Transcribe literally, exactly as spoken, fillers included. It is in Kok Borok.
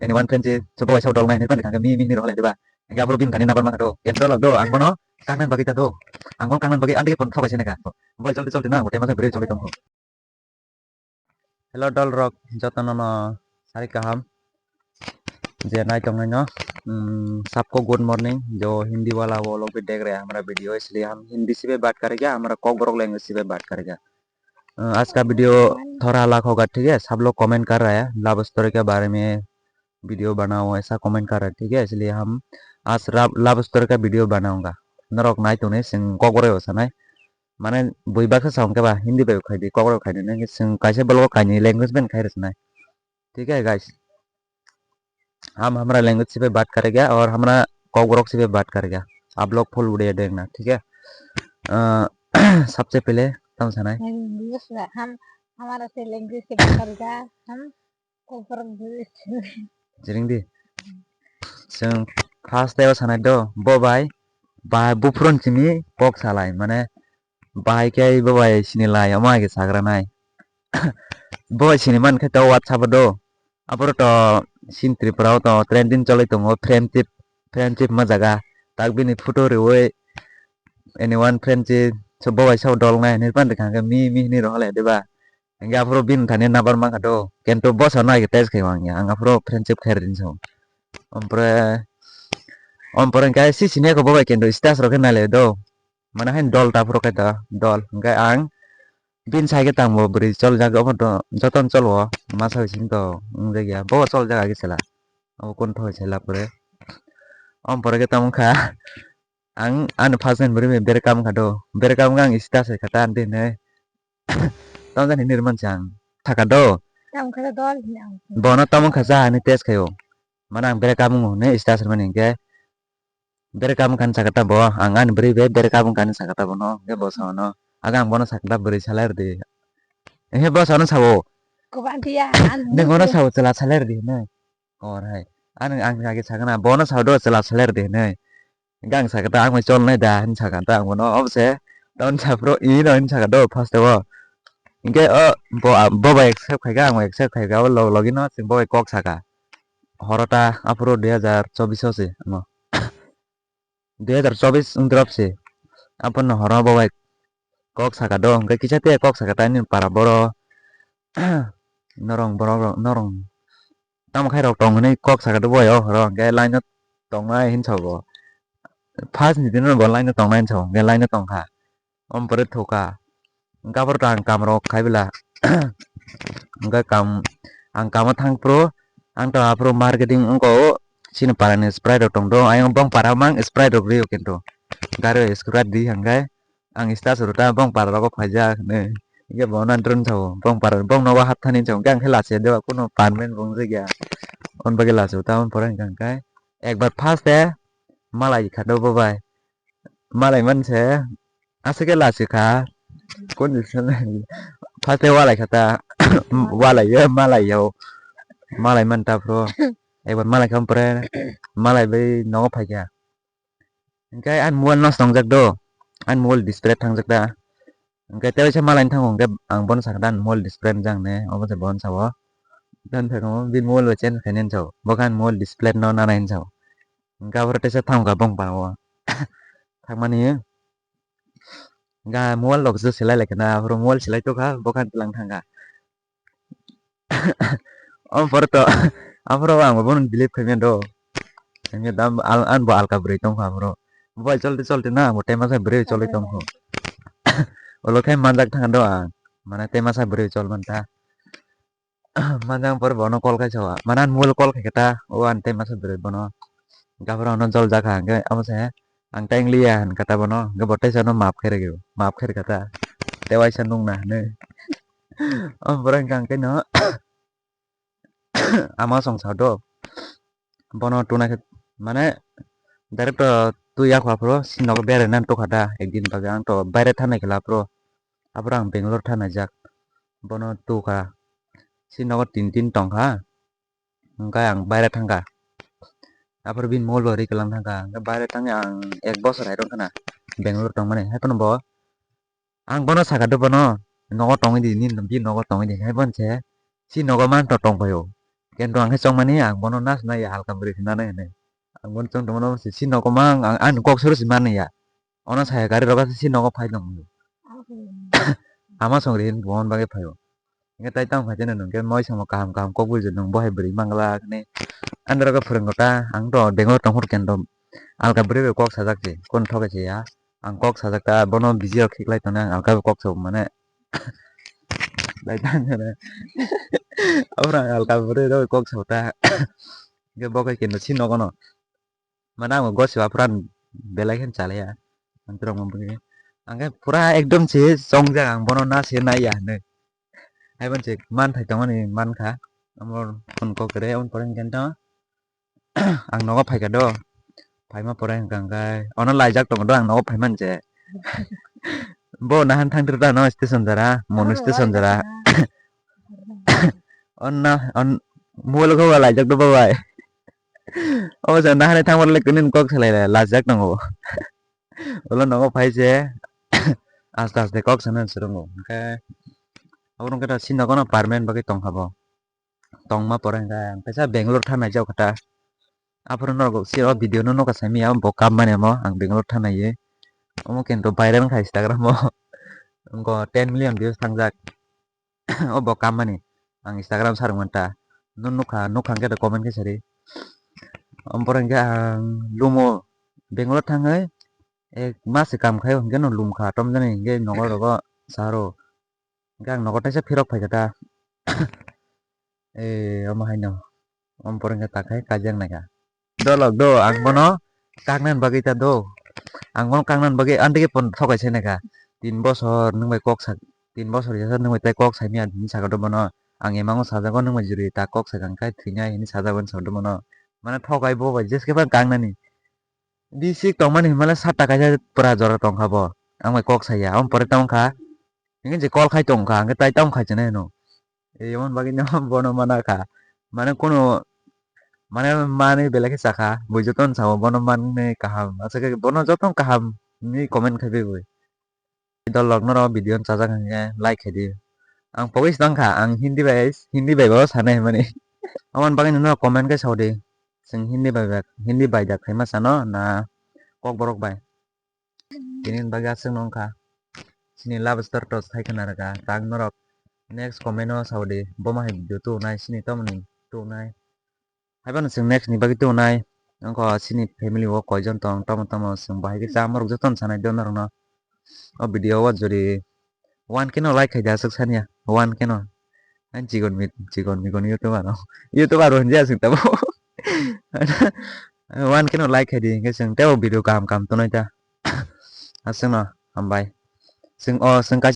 Anyone friend si, so boy, so dol nai, ni pan kang mi, mi, ni rohole, diba? Enke aphuru bini thani number ma khato, cancel do, ang bono, kangnan bagwi ta do. Ang bono kangnan bagwi, ang digi phone thok kaisa neka. Boy, cholti, cholti na, ang bote masa beri choli tongkho. Hello, dol rok, jotono no, sari kaham. Je nai tongnai no, mm, sabko good morning, jo Hindi wala wo log bhi dekh rahe hain hamara video, isliye hum Hindi se bhi baat karenge, hamara Kokborok language se bhi baat karenge. अ, आज का वीडियो थोड़ा अलग होगा, ठीक है? सब लोग कमेंट कर रहा है, लव स्टोरी के बारे में वीडियो बनाओ, ऐसा कमेंट कर रहा है, ठीक है? इसलिए हम आज लव, लव स्टोरी का वीडियो बनाऊंगा। Norok nai tongni sing Kokborok sanai. Mane bui baksa sa hwnkhe ba Hindi bai khai di, Kokborok khai di, nang sing kaisa vlog kainwi language ban khai rwsnai. ठीक है guys, हम हमारा लैंग्वेज से भी बात करेगा और हमारा कोकबोरोक से भी बात करेगा। आप लोग फुल वीडियो देखना, ठीक है? अ, सबसे पहले तम सनाय। हम हमारा से लैंग्वेज से बात करेगा, हम कोकबोरोक भी। Jiring di. Sing first day o sanai do, bo bai, ba bupron chini kok salai, mane Bahai khe bo bai sini lai, omo hai khe sagra nai. Bo bai sini man khe to WhatsApp o do. Aboro to sin Tripura o to trending choli tongo, friendship, friendship ma jaga. Tak bini photo riwi anyone friendship, so bo bai sao dol nai hinwi pan rikha khe mi, mi hinwi rohole diba. Hingke aphuru bini thani number mankha do. Kento bosa no hai khe text khai wangya. Ang aphuru friendship khai rin so. Ompore, ompore hingke si sini ko bo bai kento status rok khe nai lai do. Mane haino dol ta phuru khe ta dol. Hingke ang bini sai khe tangbo bwrwi chol jak obo to jotono chol o masa bising to wng jak ya. Bo chol jak agi sela. Obo kun thoi sela pore. Om pore khe tamo kha. Ang ani first time bwrwi bai bere kam kha do. Bere kam kha ang status hai kha ta ani hinwi. Tamo jani hinwi rwman chang. Thaka do. Tamo kha dol hinwi ang. Bono tamo kha sa hani test khayo. Mane ang bere kam wngo hinwi status rwmani hingke. Bere kam kani sakata bo, ang ani bwrwi bai bere kam kani sakata bono, hingke bo sa mano. Aga ang bono sakata bwrwi salai rwdi. Ehe bo sa mano sao. Kubantiya, ang Neng bono sao chwla salai rwdi hinwi. Or hai. Ani ang age sakana, bono sao do chwla salai rwdi hinwi. Hingke ang sakata ang bai chol nai da, hinwi sakata ang bono, obose. Ton sapro, i no hinwi sakata first o. Hingke o, bo, bo bai accept khaika, ang bai accept khaika, o log, logi no, chwng bo bai kok saka. Horo ta aphuru dui hazar chobbish o se ano. Dui hazar chobbish wng drop se. Aphuru no horo bo bai kok saka do, hingke kisa te kok saka ta nini para boro norong borok rok norong tamo khai rok tong hinwi kok saka do bo bai o horo hingke line o tongnai hinwi sa bo. First ni dino bo line o tongnai hinwi sa bo, hingke line o tongkha. Om pore thoka. Hingke aphuru to ang kam rok khai bela. Hingke kam, ang kamo thang pro, ang to aphuru marketing wngko o, chini para ni Sprite rok tong do, ayang bong para mang Sprite rok rio kintu. Gari o Sprite ri hingke, ang status rok ta bong para rogo phaijak hinwi. Hingke bo nang drone sao, bong para, bong nogo hapthani sao, hingke ang khe lachiya deba kuno permanent bo wngjakya. On bagwi lachiya ta, on pore hingke ang khe, ekbar first e malai kha do bo bai. Malai man se, aswk khe lachi kha. Koni se, first e walai kha ta, walai yo, malai yo. Malai man ta phro. Ekbar malai kha, ompore malai bai nogo phai kha. Hingke ani mobile nosto wngjak do. Ani mobile display thangjak ta. Hingke tei waisa malai thango, hingke ang bono sakha ta ani mobile display wngjak ne, obo se bono sao. Dan thangmo bini mobile bai change khainani sao. Bo khe ani mobile display no nanai hinwi sao. Hingke aphuru teisa thangkha bong paro. Thangmani ga mobile rok se selai lai khna, aphuru mobile selai tokha, bo khan tlang thangkha. Omo pore to, aphuru ang bo bono believe khaimani do. Ang bo alka bwrwi tongkha aphuru. Bo bai cholti cholti na, bo tema sa bwrwi cholti tongkha. Olo khe manjak thangkha do ang. Mane tema sa bwrwi chol manta. Manjang pore bono call khai sawa. Mane ani mobile call khai khe ta, o ani tei masa bwrwi bono. Gabra ono jol jakha hwnkhe amo se, ang tei wng liya hwn kha ta bono. Hwnkhe bo teisa no maap khe rwgwi, maap khe rwkha ta. Tei waisa nung na hwnwi. Amo borok hwnkha hwnkhe no, ama song sa do. Bono tuna khe, mane, direct to twi yakho aphuru, si nogo beraina tokha da, ekdin bagwi ang to baire thanai khe la aphuru. Aphuru ang Bangalore thanai jak. Bono tukha. Si nogo tin tin tongkha. Hwnkhe ang baire thangkha. Aphuru bini mol bo ri kwlang thangkha. Hwnkhe baire thangwi ang ek bosor hai rwngkha na Bangalore tongmani. Haiphano bo ang bono sakha do bono nogo tongwi di, nini bini nogo tongwi di. Hai bono se si nogo man to tongphaio. Kento ang khe chongmani, ang bono nas nai ya, halka bwrwi se nanai hinwi. Ang bono chong tongmano, si, si nogo mang, ang, ang kok soro se mani ya. Ono saya gari roga si nogo phai tong. Ama songri hin bon bagwi phaio. Hingke tai tamo khaitene nwng khe moi samo kaham kaham kok bujio nwng bo hai bwrwi mangla hwnwi. Andro khe phwrwng kota ang to Bangalore tong hor kento alka bwrwi bai kok sajak se kon thokai se ya. Ang kok sajak ta bono busy rok khiklai tongnai ang alka bai kok sabo mane. Lai tang khe aboni ang alka bwrwi rok kok sabo ta. Hingke bo khe kento si nogo no. Mane ang gosiba pura belai khe chalaya. Ang torok ma bwkhe. Ang khe pura ekdom se chongjak ang bono na se nai ya hinwi. Haiban se man thai tongmani man kha. Amo phone kok kere on pore hingkhe to. Ang nogo phai kha do. Phaima pore hingkha hingkhe ono laijak tongo do ang nogo phai man se. Bo nahan thang tiro da no station jara, Monu station jara. Onna, on, mobile ko laijak do babai. Obo se nahan thang pore le kunin kok salai laijak tongo. Ulo nogo phai se. Aste aste kok sana swrwngo. Hingkhe abo wngkhe to si nogo no permanent bagwi tong kha bo. Tongma pore hingkhe ang kaisa Bangalore thanai jao kha ta. Aphuru norok si o video no nokha saimanya bo kammani amo ang Bangalore thanai ye. Omo kento viral wngkha Instagram o. Wngkha ten million views thangjak. O bo kammani. Ang Instagram sarwngmani ta. No nukha, nukha hwnkhe comment khe sari. Omo pore hwnkhe ang lumo Bangalore thangwi ek mas se kam khaio hwnkhe no lumkha tomjani hwnkhe nogo rogo saro. Hwnkhe ang nogo teisa phirok phaikha ta. Eh, omo haino. Omo pore hwnkhe ta khai kajak naikha. Dolok do, ang bono kaknani bagwi ta do. Ang bono kaknani bagwi andigi pon thokai se naikha. Tin bosor nwng bai kok sak, tin bosor jesa nwng bai tai kok saimanya hinwi sakha do bono. Ang emango sajago nwng bai juri ta kok sakha hwnkhe thwinai hinwi sajago hinwi sakha do bono. Mane thokai bo bai jeskhe phano kaknani. Bisik tongmani hinmale satta kaisa pura jora tongkha bo. Ang bai kok saya, omo pore tongkha. Hingke je call khai tongkha, hingke tai tamo khai chana hino. Emon bagwi no bono mana kha. Mane kono, mane manwi belai khe chakha. Bui jotono sao bono manwi kaham. Aswk khe bono jotono kaham hinwi comment khai bai bui. Dolok norok video no chajak hwnkhe like khai di. Ang pogwi se tongkha, ang Hindi bai, Hindi bai bo sanai hinmani. Aboni bagwi no norok comment khe sao di. Chwng Hindi bai, Hindi bai da khaima sano na Kokborok bai. Tini bagwi aswk no wngkha. Chini love story to sai khna rwkha. Tak norok next comment o sao di. Bomo hai video tubu nai, chini tomoni tubu nai. Haiphano chwng next ni bagwi tubu nai. Wngkha chini family o koijon tong, tamo tamo chwng bahai khe chamorok jotono sanai de norokno. O video o jori one K no like khai di aswk saniya. One K no. Ang chikon mi-, chikon mikon YouTuber no. YouTuber bo hinjaya chwng tamo. One K no like khai di, hingke chwng teibo video kaham kaham tongnai ta. Aswkno, hambai. Chwng o, chwng kaisa